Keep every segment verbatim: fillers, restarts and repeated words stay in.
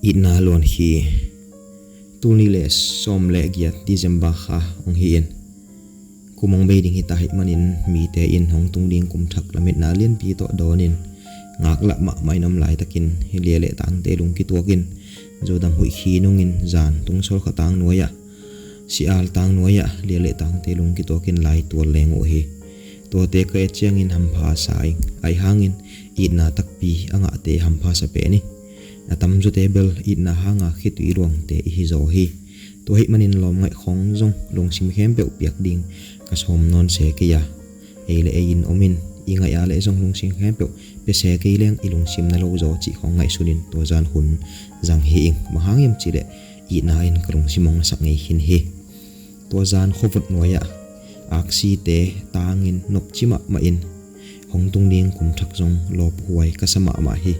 Itna luan khi. Tul nih le sawm le giat December kha hong hi in, kum hong bei ding hi ta ahih manin mite in hong tung ding kum thak lametna lianpi tawh dawnin ngaklah mahmah in om laitakin hi lia le tangte lung kituakin zodang huih khi nungin zan tungsawl kha tang nuai-ah, sial tang nuai-ah lia le tangte lung kituakin lai tual leng uh hi. Tuate ka et ciangin hampha sa ing. Ahi hangin itna takpi a ngahte hampha sa pen ing. A tamzawte bel itna hanga khitui luangte i hi zaw hi. Tua ahih manin lawm ngaih khawng zong lungsim khempeuh piak ding ka sawm nawn se kei a, ei le ei in om in, i ngaih a le zong lungsim khempeuh pia se kei leng i lungsim na lo zaw cih khawng ngaihsun in tua zan hun zang hi ing. Bang hang hiam cih leh itna in ka lungsim hong sak ngei khin hi. Tua zan khuavut nuai-ah aksite tangin nopci mahmah in hong tung ding kum thak zong lawphuai ka sa mahmah hi.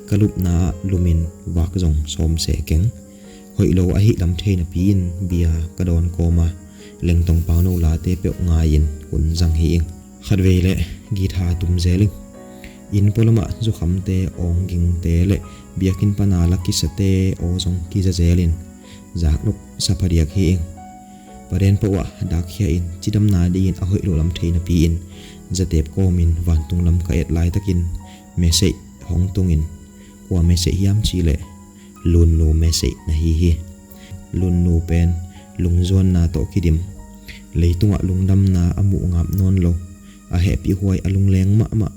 Ka lupna ah lumin vak zong sawm se keng. Hoih lo ahi lam thei napi-in bia ka dawn kawm a, lengtong pauno late peuh ngai-in hun zang hi ing. Khatvei le guitar tum zel ing. Inn pualamah zukhamte, awng gingte le biakinn pana la kisate aw zong kiza zel in zaknop sa phadiak hi ing. Paden pahuah dakkhia in cidamna dingin a hoih lo lam thei napi-in zatep kawmin vantung lam ka et laitakin message hong tungin, kua message hiam cih leh Lunnu message na hi hi. Lunnu pen lungzuanna tawh kidim, leitungah lungdamna a muh ngap nawn lo, a hehpihhuai a lungleng mahmah,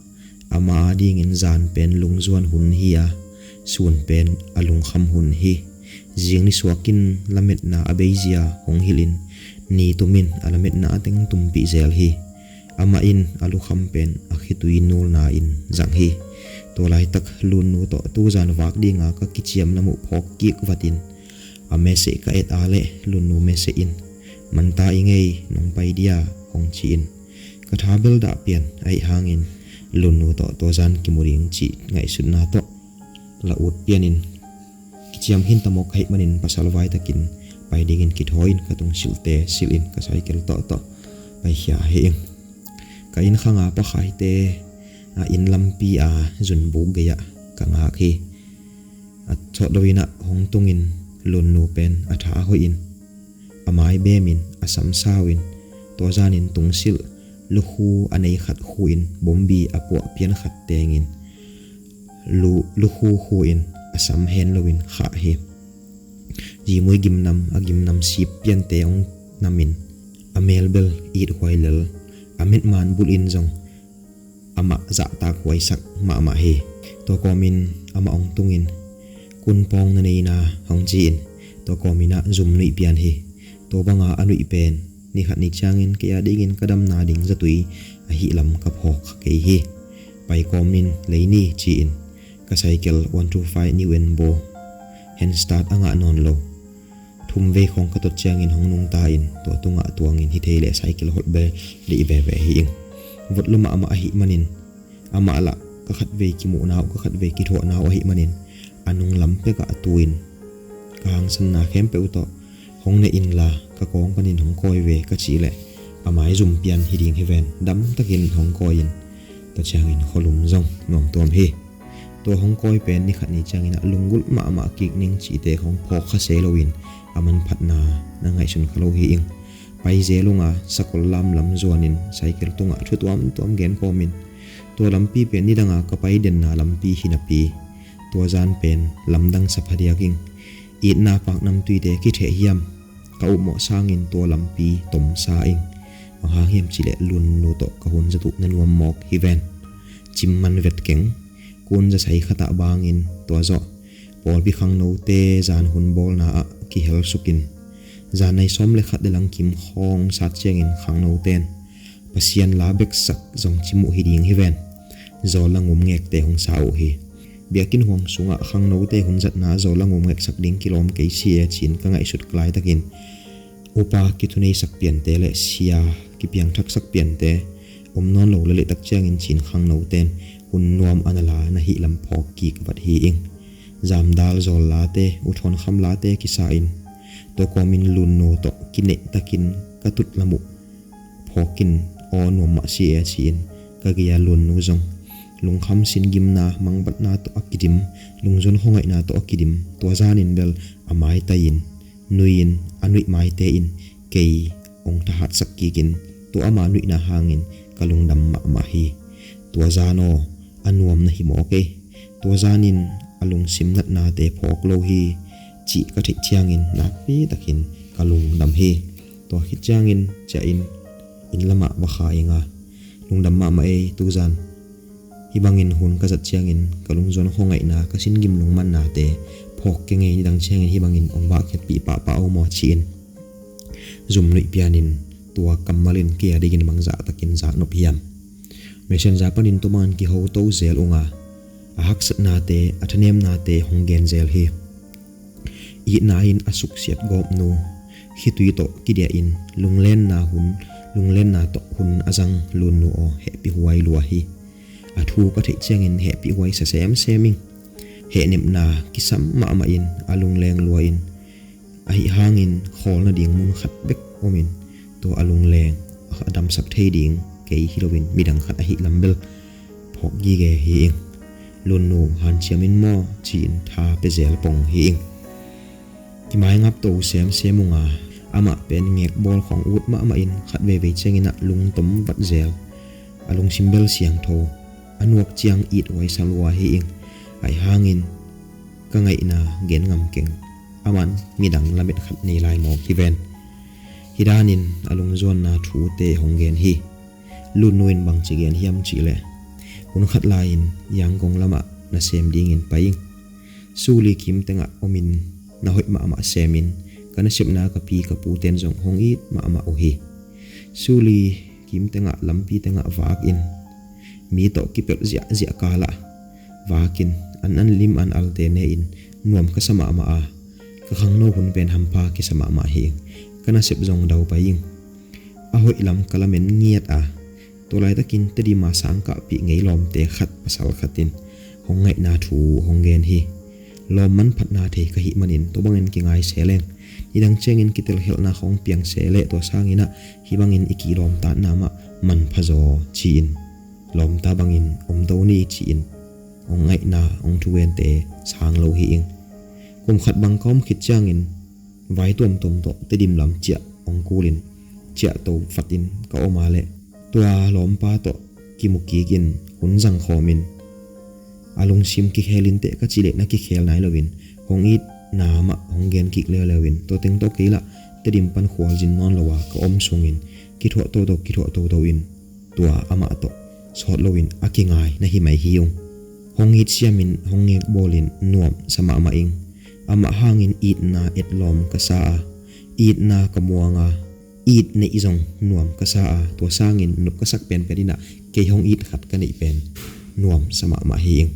ama adingin zan pen lungzuan hun hi a, sun pen a lungkham hun hi. Zing nisuakin lametna a beizia hong hilhin, ni tumin a lametna a teng tumpih zel hi. Amah in a lukham pen a khitui nulna in zang hi. Tua laitak Lunnu tawh tuzan vak dinga ka kiciam lam uh phawk kik vatin a message ka et a leh Lunnu message in, "Manta i ngei, nong pai dia?" hong ci-in ka tha bel dah pian ahi hangin Lunnu tawh tua zan kimu ding cih ngaihsutna tawh la ut pianin kiciam khin ta mawk ka hih manin pasal vaitakin pai dingin kithawi-in ka tungsilhte silhin ka cycle tawhtawh paikhia hi ing. Ka inn khanga pakhaite a inn lampi a zunbuk gei-ah ka ngak hi. A sawt loinah hong tungin Lunnu pen a tha a hoihin, a mai bemin, a sam sauin, tua zanin tungsilh lukhu a nei khat khuin bombi a puah pian khat tengin lu, lukhu khuin a sam hen loin khah hi. Zimui gimnam, a gimnam sip piante hong namin, a melbel it huai lel, a mitman bulhin zong amah zahtak huaisak mahmah hi. Tua kawmin amah hong tungin, "Kunpawng na neina?" hong ci-in tua kawminah zum nuih pian hi. Tua banga a nuih pen nikhat ni ciangin kei adingin ka damna ding zatui ahi lam ka phawk kha kei hi. Pai kawmin lei ni ci-in ka cycle one two five New Enbo, hand start a ngah nawn lo. Thum vei khawng ka tot ciangin hong nungta in tua tungah tuangin hi thei leh cycle holh bel deih veve hi ing. Vot lua mahmah ahih manin amah lah ka khatvei kimuhna uh, ka khatvei kithuahna uh ahih manin a nunglam pekah tu-in ka hangsanna khempeuh tawh, "Hong ne inla ka kawng panin hong kawi ve," ka cih leh a maizum pian hi ding hi ven, damtakin hong kawi-in tua ciangin khualum zong nuamtuam hi. Tua hong kawi pen nikhat ni ciangin ah lunggulh mahmah kik ning cihte hong phawk kha se loin a manphatna na ngaihsun kha lo hi ing. Pai zel unga sakol lamlam zuanin cycle tungah thu tuamtuam gen kawmin, tua lampi pen nidanga ka pai denna lampi hi napi, tua zan pen lamdang sa phadiak ing. Itna paknamtuite kitheh hiam? Ka upmawh sangin tua lampi tomsa ing. Bang hang hiam cih leh Lunnu tawh ka hun zat uh na nuam mawk hi ven. Cim man vet keng. Kun za sai khatah bangin tua zawh pawlpi khangnote zan hun bawlna ah kihel sukin, zan nai sawm le khat le langkim khawng sat ciangin khangnoten Pasian la beksak zong cim uh hi ding hi ven. Zawl la ngum ngekte hong sa uh hi. Biakinn huang sungah khangnote hun zatna zawl la ngum ngeksak ding kilawm kei si e ci-in ka ngaihsut ka laitakin, upa kithuneisak piante le sia kipiangthaksak piante om nawn lo leh lehtak ciangin ci-in khangnoten hun nuam a na la na hih lam phawk kik vat hi ing. Zamdal zawl late, uthawnkhamlate kisa in tua kawmin Lunnu tawh kinehtakin ka tut lam uh phawkin aw nuam mah si e ci-in ka gei-a Lunnu zong lungkham sin gimna mangbatna tawh a kidim, lungzuan khuangaihna tawh a kidim, tua zanin bel a maitai in nui in, a nuih maite in kei hong thahatsak kikin, tua ama nuihna hangin ka lungdam mahmah hi. Tua zan aw, a nuam na hi mawk ei. Tua zanin a lungsim natnate phawk lo hi, cih ka theih ciangin nakpi takin ka lungdam hi. Tua khit ciangin ciah in, inn lamah va kha ing a, lungdam mahmah ei tuzan. Hih bangin hun ka zat ciangin ka lungzuan khuangaihna, ka sin gim lungmannate phawk keng ei, nidang ciangin hih bangin hong vahkhiatpih pahpah o maw ci-in zumnuih pianin, tua kammal in kei a dingin bangzah takin zaknop hiam? Messenger panin tua bangin kiho to zel ung a, a haksatnate, a thanemnate hong gen zel hi. Itna in a suksiat gawpnu, khitui tawh kidiahin lunglenna hun, lunglenna tawh hun a zang Lunnu aw, hehpih huai lua hi. A thu ka theih ciangin hehpih huai sa semsem ing. Hehnepna kisam mahmah in, a lungleng lua in, ahi hangin khawl nading mun khat bek omin, tua a lungleng a damsak thei ding kei hi loin midang khat ahi lam bel phawk gige hi ing. Lunnu hanciam in maw ci-in tha pia zel pong hi ing. Kimaingap to semsem ung a, amah pen ngekbawl khawng ut mahmah in khat veivei ciangin ah lungtom vat zel. A lungsim bel siangtho, a nuak ciang it huai sa lua hi ing. Ahi hangin ka ngaihna gen ngam keng, aman midang lamet khat nei lai mawk hi ven. Hih danin a lungzuanna thute hong gen hi. Lunnu in bangci gen hiam cihleh, hun khat lai-in Yangon lamah nasem dingin pai ing. Suli kim tengah omin na hoih mahmah semin, ka nasepna ka pi ka puten zong hong it mahmah uh hi. Suli kim tengah lampi tengah vakin, mi tawh kipelh ziahziah kalah vakin, an an lim an alte ne-in nuam ka sa mahmah a, ka khangno hun pen hampha kisa mahmah hi ing. Ka nasep zong dau pai ing. A hoih lam ka lamen ngiat a, tua laitakin Tedim a sangkahpih ngei lawmte khat, pasal khat in hong ngaihna thu hong gen hi. Lawm manphatna thei ka hih manin tua bangin kingai se leng, nidang ciangin kitelkhialhna khawng piang se leh tua sangin ah hih bangin i kilawmtatna mah manpha zaw ci-in, lawmta bangin om do ni ci-in hong ngaihna, hong thugente sang lo hi ing. Kum khat bang ka om khit ciangin vai tuamtuam tawh Tedim lam ciah hong kulin, ciah to fatin ka om a leh tua lawmpa tawh kimu kikin hun zang khawmin, a lungsim kikhel inteh ka cih leh na kikhel nai loin, hong itna mah hong gen kik leuleu in, tua teng tawh kei lah Tedim pan khualzin nawn lo a ka om sungin kithuah toto, kithuah toto in, tua amah tawh sawt loin a kingai na hi mai hi ung. Hong it siamin hong ngekbawlin nuam sa mahmah ing. Amah hangin itna etlawm ka sa a, itna ka muang a, it neih zong nuam ka sa a, tua sangin nop ka sak penpen in ah kei hong it khat ka neih pen nuam sa mahmah hi ing.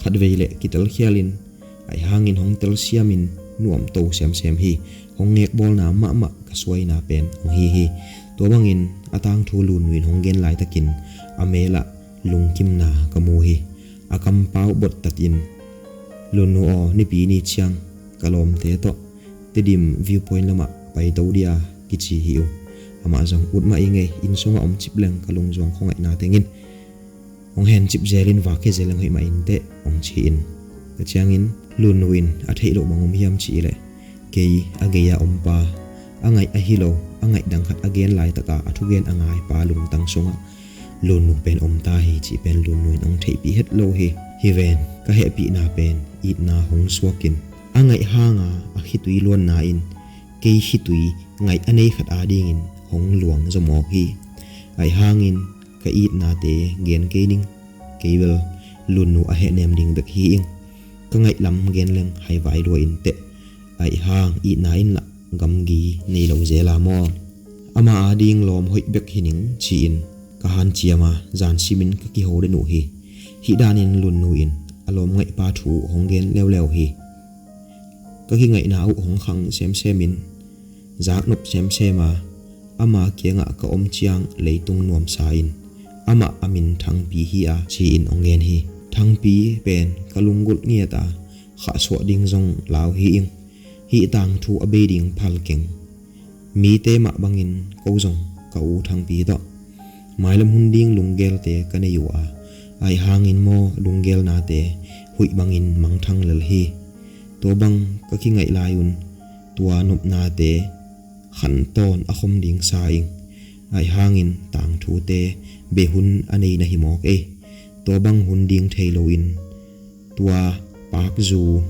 Khatvei leh kitelkhialin, ahi hangin hong telsiamin nuam to semsem hi. Hong ngekbawlna mahmah ka suaina pen hong hi hi. Tua bangin a tangthu Lunnu in hong gen laitakin a mel ah lungkimna ka mu hi. A kampau bottatin, Lunnu aw, nipi ni ciang ka lawmte tawh Tedim viewpoint lamah pai to dia kici hi uh. Amah zong ut mah ing ei, inn sungah om cip leng ka lungzuang khuangaihna tengin hong hencip zelin vak hi zeleng hoih mah inteh hong ci-in. Tua ciangin Lunnu in a theih loh bang om hiam cihleh, kei a gei-a ompa, a ngaih ahi lo a ngaih dang khat a gen laitaka a thugen a ngaipa lungtang sungah Lunnu pen omta hi cih pen Lunnu in hong theihpih het lo hi. Hi ven, ka hehpihna pen itna hong suakin, a ngaih hanga a khitui luanna in kei khitui ngaih a nei khat adingin hong luang zaw mawk hi. Ahi hangin ka itnate gen kei ning. Kei bel Lunnu a hehnem ding bek hi ing. Ka ngaihlam gen leng haivai lua inteh. Ahi hang itna in lah gamgi nei lo zel a maw? Ama ading lawm hoih bek hi ning ci-in ka hanciam a, zan simin ka kiho den uh hi. Hih danin Lunnu in a lawm ngaihpa thu hong gen leuleu hi. Ka kingaihna uh hong khang semsemin, zaknop semsem a, ama kiangah ka om ciang leitung nuamsa in, amah a min Thangpi hi a ci-in hong gen hi. Thangpi pen ka lunggulh ngiat a, khahsuah ding zong lau hi ing. Hih tangthu a bei ding phal keng. Mite mah bangin ko zong ka u Thangpi tawh mailam hun ding lunggelte ka nei uh a, Aih hangin maw, lunggelnate huih bangin mangthang lel hi. Tua bang ka kingaih lai un tua nopnate khantawn a khom ding sa ing. Aih hangin tangthute bei hun a nei na hi mawk ei. Tua bang hun ding thei loin tua pakzu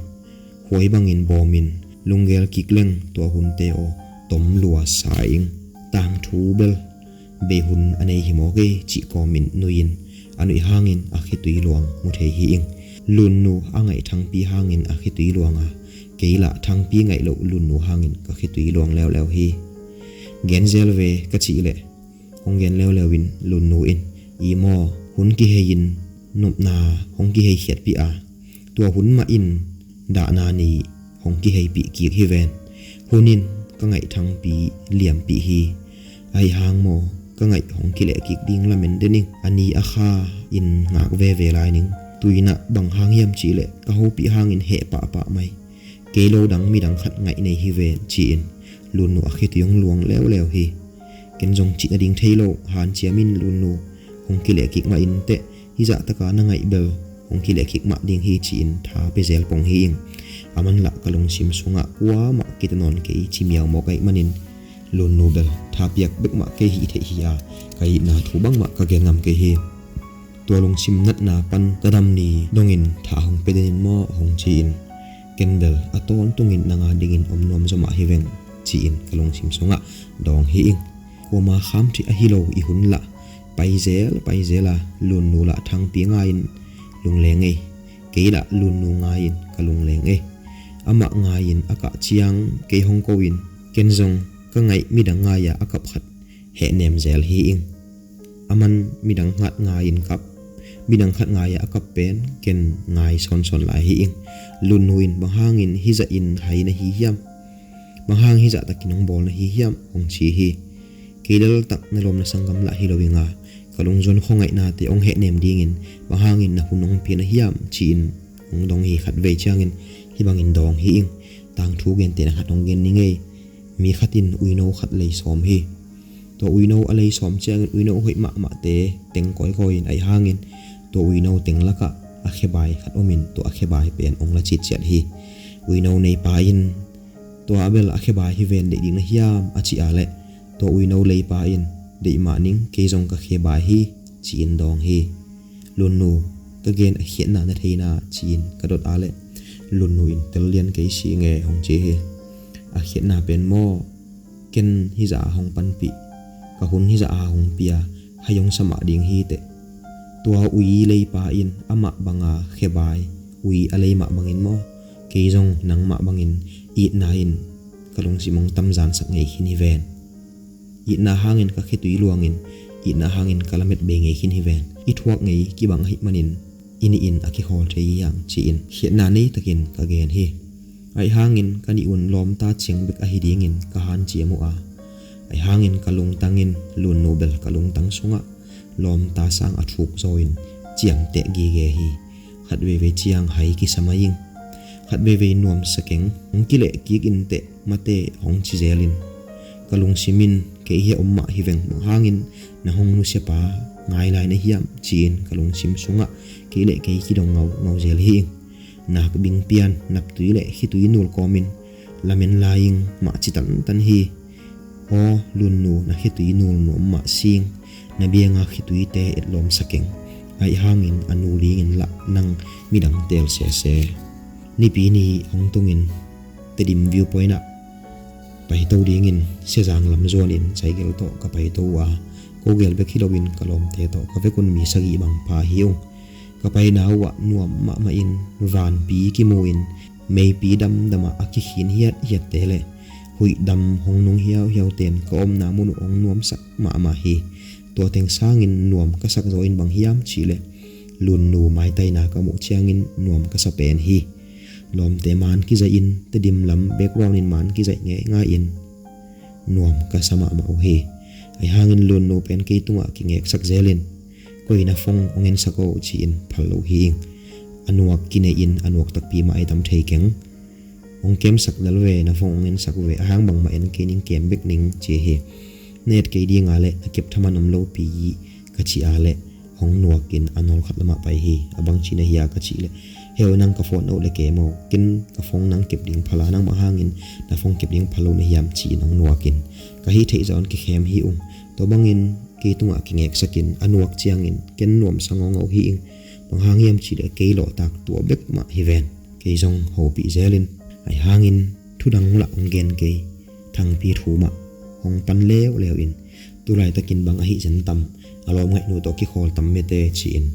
huai bangin bawmin lunggel kik leng tua hunte aw tom lua sa ing. Tangthu bel bei hun a nei hi mawk ei cih kawmin nuihin a nuih hangin a khitui luang mu thei hi ing. Lunnu a ngaih Thangpi hangin a khitui luanga kei lah Thangpi ngaih loh Lunnu hangin ka khitui luang leuleu hi. Genzel ve ka cih leh hong gen leuleu in Lunnu in i maw, hun kihei in nopna hong kihei khiatpih a, tua hun mah in dahna ni hong kiheipih kik hi ven. Hun in ka ngaih Thangpi liampih hi. Aih hang maw, ka ngaih hong kileh kik ding lamen den ing. A ni a kha in ngak veve lai ning. Tuinah bang hang hiam cih leh ka hopih hangin heh pahpah mai. Kei lo dang midang khat ngaih nei hi ven ci-in Lunnu a khitui hong luang leuleu hi. Ken zong cih nading thei lo hanciamin Lunnu hong kileh kik mah in teh, hizah taka na ngaih bel hong kileh kik mah ding hi ci-in tha pia zel pong hi ing. Aman lah ka lungsim sungah kuamah kite nawn kei ci miau mawk aih manin Lunnu bel tha piak bek mah kei hih theih hi a, ka itna thu bangmah ka gen ngam kei hi. Tua lungsim natna pan ka dam ni dongin tha hong pia den in maw hong ci-in, ken bel a tawntungin nang a dingin om nuam zaw mah hi veng ci-in ka lungsim sungah dawng hi ing. Kuama khamthih ahi lo i hun lah paizel paizel a Lunnu lah Thangpi ngai-in lungleng ei. Kei lah Lunnu ngai-in ka lungleng ei. Amah ngai-in a kah ciang kei hong ko-in ken zong ka ngaih midang ngai-a a kap khat hehnem zel hi ing. Aman midang khat ngai-in kap, midang khat ngai-a a kap pen ken ngai sawnsawn lai hi ing. Lunnu in bang hangin hizah in hai na hi hiam? Bang hang hizah takin hong bawl na hi hiam hong ci hi. Kei laltak na lawm na sanggam lah hi lo ing a, ka lungzuan khuangaihnate hong hehnem dingin bang hangin na hun hong pia na hiam ci-in hong dong hi. Khatvei ciangin hih bangin dawng hi ing. Tangthu gentehna khat hong gen ning ei. Mi khat in uino khat lei sawm hi. Tua uino a lei sawm ciangin uino hoih mahmahte teng kawikawi in aih hangin tua uino teng lakah a khebai khat omin tua a khebai pen hong la citciat hi. Uino neipa in tua a bel a khebai hi ven deih ding na hiam a cih a leh tua uino leipa in deih mah ning, kei zong ka khebai hi ci-in dawng hi. Lunnu, ka gen a khiatna na theina ci-in ka dot a leh Lunnu in tel lian kei si nge hong ci hi. A khiatna pen maw, ken hizah a hong panpih, ka hun hizah a hong pia, hai hong sa mah ding hi teh. Tua ui leipa in amah banga khebai ui a lei mah bangin maw, kei zong nangmah bangin itna in ka lungsim hong tamzansak ngei khin hi ven. Itna hangin ka khitui luangin itna hangin ka lamet bei ngei khin hi ven. I thuak ngei kibang ahih manin i nihin a kikhawl thei hi hang ci-in khiatna nei takin ka gen hi. Aih hangin ka nih un lawmta ciang bek ahi dingin ka hanciam uh a, aih hangin ka lungtang in Lunnu bel ka lungtang sungah lawmta sang a thuk zaw in ciamteh gige hi. Khat veivei ciang hai kisa mai ing. Khat veivei nuamsa keng, hong kileh kik in teh mate hong ci zel in. Ka lungsim in kei hi a om mah hi veng, bang hangin na hong nusiapa ngai lai na hiam ci-in ka lungsim sungah kei le kei kidong ngaungau zel hi ing. Nak bing pian, naptui le khitui nul kawmin lamen lai ing mah ci tantan hi. Aw Lunnu, na khitui nul nuam mah sing, na bianga khituite etlawm sa keng. Aih hangin a nul dingin lah nang midang teel sese. Nipi ni hong tungin Tedim viewpoint ah paito dingin Sezang lam zuanin Saigel tawh ka paito uh a, ko gel bek hi loin ka lawmte tawh ka vekun mi sagih bang pha hi ung. Ka paina uh ah nuam mahmah in vanpi kimu in meipi damdam ah a kikhin hiathiatte le huih dam hong nung hiauhiau ten ka omna mun uh hong nuamsak mahmah hi. Tua teng sangin nuam ka sak zaw in bang hiam cihleh Lunnu maitaina ka muh ciangin nuam ka sa pen hi. Lawmte man kizaih in, Tedim lam background in man kizaih ngeingai in nuam ka sa mahmah uh hi. Ahi hangin Lunnu pen kei tungah kingeksak zelin, koi na phone hong ensak aw ci-in phal lo hi ing. A nuak kinei in a nuak takpi mah ahi tam thei keng. Hong kemsak lel ve, na phone hong ensak ve, ahang bangmah en kei ning, kem bek ning ci hi. Na et kei dinga le na kep thaman om lopi hi ka ci a le hong nuakin a nawl khat lamah pai hi. A bang ci na hia ka cih leh, heu, nang ka phone a uh le ke maw, ken ka phone nang kep ding phal a, nang bang hangin na phone kep ding phal lo na hiam, ci-in hong nuakin ka hih theih zah un kikhem hi ung. Tua bangin kei tungah kingeksakin a nuak ciangin ken nuamsa ngaungau hi ing. Bang hang hiam cih leh kei lawhtak tua bek mah hi ven. Kei zong hopih zelin, ahi hangin thudang lah hong gen kei. Thangpi thu mah hong pan leuleu in, tu laitakin bang ahi zen tam, a lawm ngaihnu tawh kikhawl tam mete, ci-in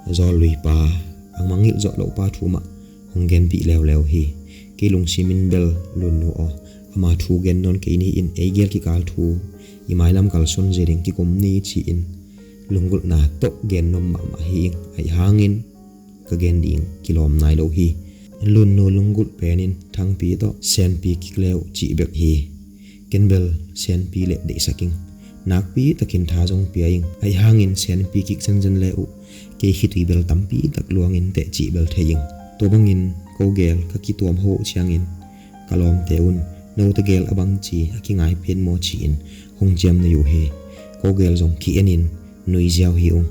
a zawl luipa, a mangngilh zawh lohpa thu mah hong genpih leuleu hi. Kei lungsim in bel, Lunnu aw, ama thu gen nawn kei ni in, ei gel kikal thu i mailam kalsuan zia ding kikum ni, ci-in lunggulhna tawh gen nuam mahmah hi ing. Ahi hangin ka gen ding kilawm nai lo hi. Lunnu lunggulh penin Thangpi tawh sianpi kik le uh cih bek hi. Ken bel sianpi leh deihsak ing. Nakpi takin tha zong pia ing. Ahi hangin sianpi kik zenzen le uh kei khitui bel tampi tak luangin teh cih bel thei ing. Tua bangin ko gel ka kituam ho uh ciangin ka lawmte un, note gel a bang ci a kingai pen maw, ci-in hong ciam nei uh hi. Ko gel zong ki-enin nui ziau hi ung.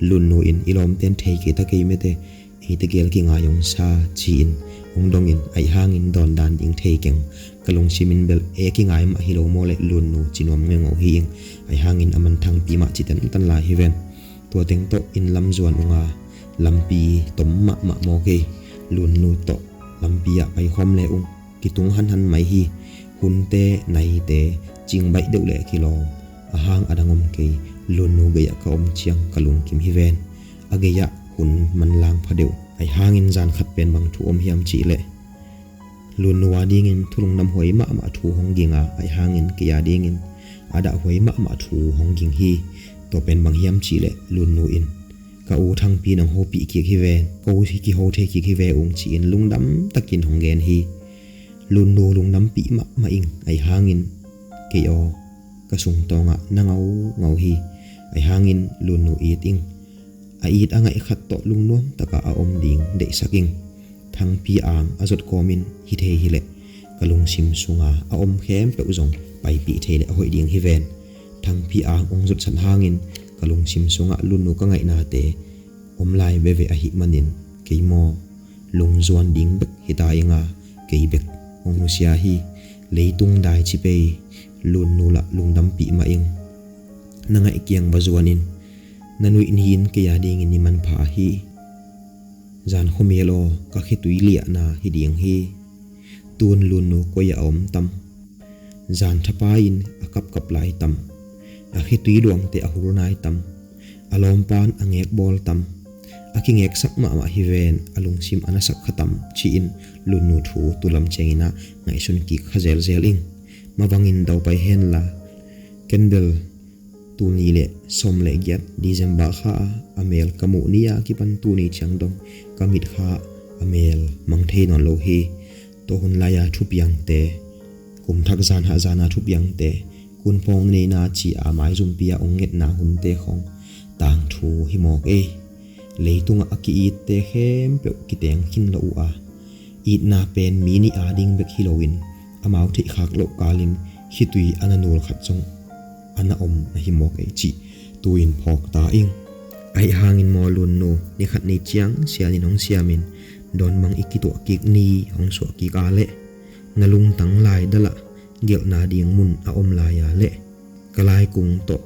Lunnu in, i lawmten thei kei ta kei mete, eite gel kingai hong sa, ci-in hong dongin, ahi hangin dawn dan ding thei keng. Ka lungsim in bel, e kingai mah hi lo maw leh, Lunnu, ci nuam ngaungau hi ing. Ahi hangin a man Thangpi mah ci tentan lai hi ven. Tua teng tawh inn lam zuan unga, lampi tom mahmah maw kei, Lunnu tawh lampi ah paikhawm le ung. Kitung hanhan mai hi. Hunte, naite cingbaih deuh leh kilawm. A hang a dang om kei. Lunnu gei-ah ka om ciang ka lungkim hi ven. A gei-ah hun manlang pha deuh. Ahi hangin zan khat pen bang thu om hiam cih leh, Lunnu a dingin thu lungdam huai mahmah thu hong ging a, ahi hangin kei a dingin a dah huai mahmah thu hong ging hi. Tua pen bang hiam cih leh, Lunnu in, ka u Thangpi nang hopih kik hi ven, ko hi kiho thei kik hi ve ung, ci-in lungdam takin hong gen hi. Lunnu lungdampih mahmah ing. Ahi hangin kei aw, ka sungtawngah na ngaungau hi. Ahi hangin Lunnu it ing. A it a ngaih khat tawh lungnuam takah a om ding deihsak ing. Thangpi ang a zot kawmin hi thei hi leh, ka lungsim sunga a om khempeuh zong paipih thei leh a hoih ding hi ven. Thangpi ang hong zotsat hangin ka lungsim sungah Lunnu ka ngaihnate om lai veve ahih manin, kei maw, lungzuan ding bek hi ta ing a, kei bek hong nusia hi. Leitung dai ci pei, Lunnu lah lungdampih mah ing. Na ngaih kiang va zuanin, na nuih ni-in kei a dingin ni manpha ahi. Zan khuamial aw, ka khitui liahna hi ding hi. Tun Lunnu koi-ah a om tam? Zan thapai-in a kapkap lai tam? A khitui luangte a hul nai tam? A lawmpan a ngekbawl tam? A kingeksak mahmah hi ven, a lungsim a nasak kha tam, ci-in Lunnu thu tulam ciangin ah ngaihsun kik kha zelzel ing. Mavangin daupai henla, ken bel tul nih le sawm le giat December kha a, a mel ka muh ni-a kipan tuni ciang dong ka mitkha a mel mang thei nawn lo hi. Tua hun lai-a thupiangte, kum thak zan hah zan-a thupiangte, kunphawng na neina ci-a maizumpi-a hong ngetna hunte khawng tangthu hi mawk ei. Leitungah a ki-itte khempeuh kiteng khin lo uh a, itna pen mi nih a ding bek hi loin, amau theihkhak loh kalin khitui a na nul khat zong a na om na hi mawk ei cih tu-in phawk ta ing. Ahi hangin maw Lunnu, ni khat ni ciang sianin hong siamin dawnmang i kituah kik ni, hong suah kik a leh, na lungtang lai dalah gelhna ding mun a om lai a leh, ka laikung tawh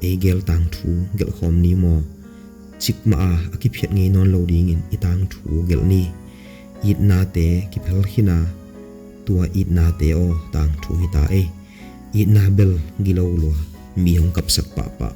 ei gel tangthu gelhkhawm ni maw? Cikmah a a kiphiat ngei nawn lo dingin i tangthu gelh ni. Itnate kiphel khin a, tua itnate aw tangthu hi ta ei. Itna bel gilo lua, mi hong kapsak pahpah,